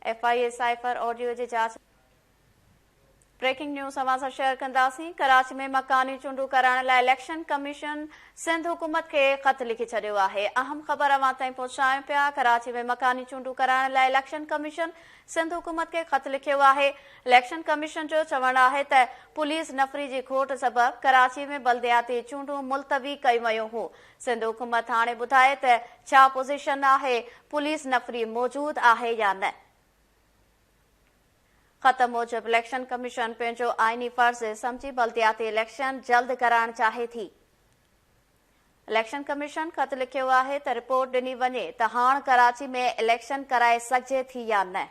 F I A cipher audio جي جاچ. Breaking news اوهان سان شيئر ڪنداسين، ڪراچي ۾ مڪاني چونڊون ڪرائڻ لاء اليڪشن ڪميشن سنڌ حڪومت کي خط لکي ڇڏيو آهي. اهم خبر اوهان تائين پهچايون پيا، ڪراچي ۾ مڪاني چونڊون ڪرائڻ لاء اليڪشن ڪميشن سنڌ حڪومت کي خط لکيو آهي. اليڪشن ڪميشن جو چوڻ آهي ته پوليس نفري جي کوٽ سبب ڪراچي ۾ بلدياتي چونڊون ملتوي ڪيون ويون هون. سنڌ حڪومت هاڻي ٻڌائي ته ڇا پوزيشن آهي، پوليس نفري موجود آهي يا نه. خط موجب اليڪشن ڪميشن پنهنجو آئيني فرض سمجهي بلدياتي اليڪشن جلد ڪرائڻ چاهي ٿي. اليڪشن ڪميشن خط لکيو آهي ته رپورٽ ڏني وڃي ته هاڻ ڪراچي ۾ اليڪشن ڪرائي سگهجي ٿي يا نه.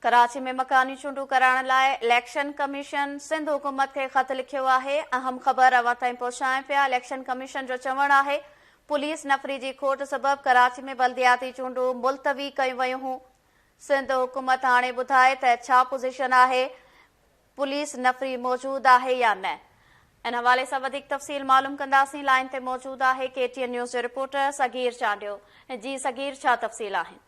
ڪراچي ۾ مڪاني چونڊون ڪرائڻ لاء اليڪشن ڪميشن سنڌ حڪومت کي خط لکيو آهي، اهم خبر اوهان تائين پهچايون پيا، اليڪشن ڪميشن جو چوڻ آهي پوليس نفري جي کوٽ سبب ڪراچي ۾ بلدياتي چونڊون ملتوي ڪيون ويون هون، سنڌ حڪومت هاڻي ٻڌائي ته ڇا پوزيشن آهي، پوليس نفري موجود آهي يا نه؟ ان حوالي سان وڌيڪ تفصيل معلوم ڪنداسين، لائين تي موجود آهي ڪي ٽي اين نيوز جو رپورٽر صغير چانڊيو، جي صغير ڇا تفصيل آهن؟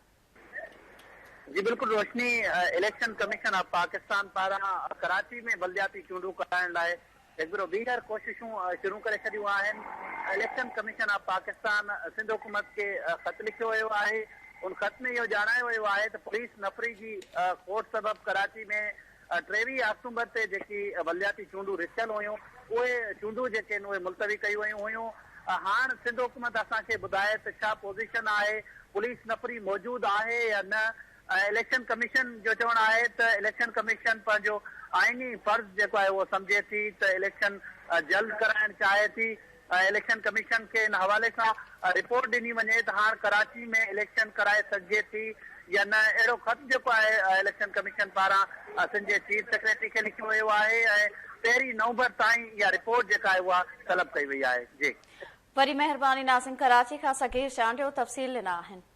جي بلڪل روشني، اليڪشن ڪميشن آف پاڪستان پاران ڪراچي ۾ بلدياتي چونڊون ڪرائڻ لاء هڪ ڀيرو ٻيهر ڪوششون شروع ڪري ڇڏيون آهن. Election commission of Pakistan Sindh حڪومت کي خط لکيو ويو آهي، ان خط ۾ اهو ڄاڻايو ويو آهي ته پوليس نفري جي کوٽ سبب ڪراچي ۾ 23 آڪٽومبر تي جيڪي بلدياتي چونڊون رٿيل هيون اهي چونڊون جيڪي آهن اهي ملتوي ڪيون ويون هيون. هاڻ سنڌ حڪومت اسان کي ٻڌائي ته ڇا پوزيشن آهي، پوليس نفري موجود آهي يا نه؟ اليڪشن ڪميشن جو چوڻ آهي ته اليڪشن ڪميشن پنهنجو آئيني فرض جيڪو آهي اهو سمجهي ٿي ته اليڪشن جلد ڪرائڻ چاهي ٿي. اليڪشن ڪميشن کي ان حوالي سان رپورٽ ڏني وڃي ته هاڻ ڪراچي ۾ اليڪشن ڪرائي سگهجي ٿي يا نه اهڙو خط جيڪو آهي اليڪشن ڪميشن پاران سنڌ جي چيف سيڪريٽري کي لکيو ويو آهي ۽ پهرين نومبر تائين اها رپورٽ جيڪا آهي اها طلب ڪئي وئي آهي جي. وڏي مهرباني ناظم ڪراچي کان صغير چانڊيو تفصيل ڏنا آهن.